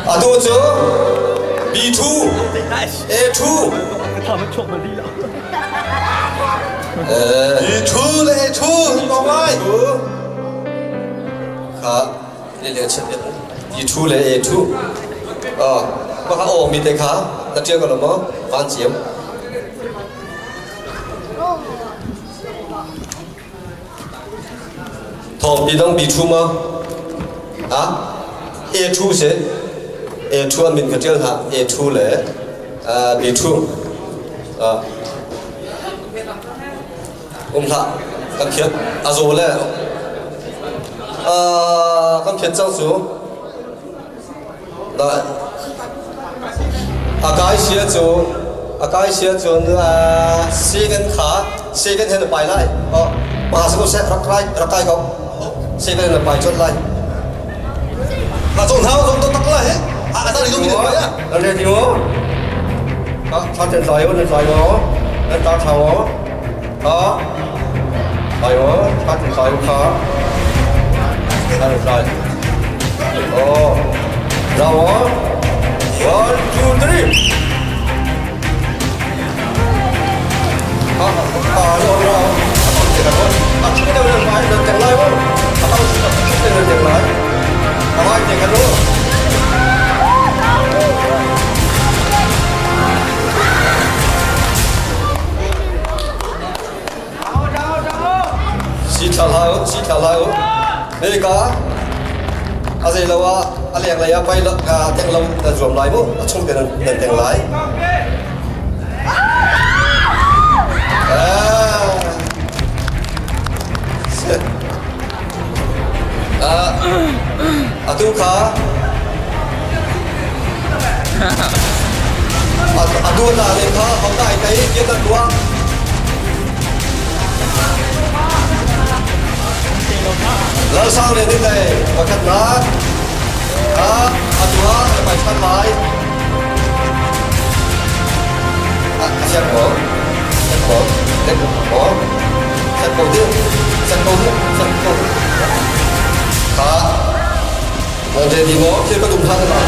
Atu cu B2, A2. B2 le A2 kong lai. Kha le le chet B2 le A2. Ah, maka aw mi te kha na ṭial ko lo maw? Van ciam. Thawng pi dong B2 ma? Ah, A2 si. A2 an min ka ṭial hna. A2 le B2. Ah. Um hlah. Kan phiat. A zaw le. Kan phiat cang cu. A kai sia cu a kai sia cun seven kha seven he na pai lai. Pa si ko seh rak lai rak kai ko. Seven na pai chot lai. Na zong hau zong tak lai he. A ta ri zong ni pai ya. Na le ti mo. Ha tha ten sai o na sai mo. Na ta tha mo. Ha. Sai mo tha ten sai kha. Tha ten sai. Oh. Bravo. One, two, three. Ha ha lo lo. A chu te na mai na teng lai mo. A tang chu te na teng lai. A mai te kan lo. Si thla hlah u, si thla hlah u. Hika a zei lo ah a lenglei ah pai teng lo nan zuam lai mu, a chung te nan teng lai. Atu kha atu la le kha hau dai kai kia kan tua. Lal sang le din dai pakhat nak a atua pai chan lai. A siang ko. Siang ko. Siang ko. Siang ko ding. Siang ko ding. Siang ko. Kha. Nan ready maw? Thil ka dum hlan na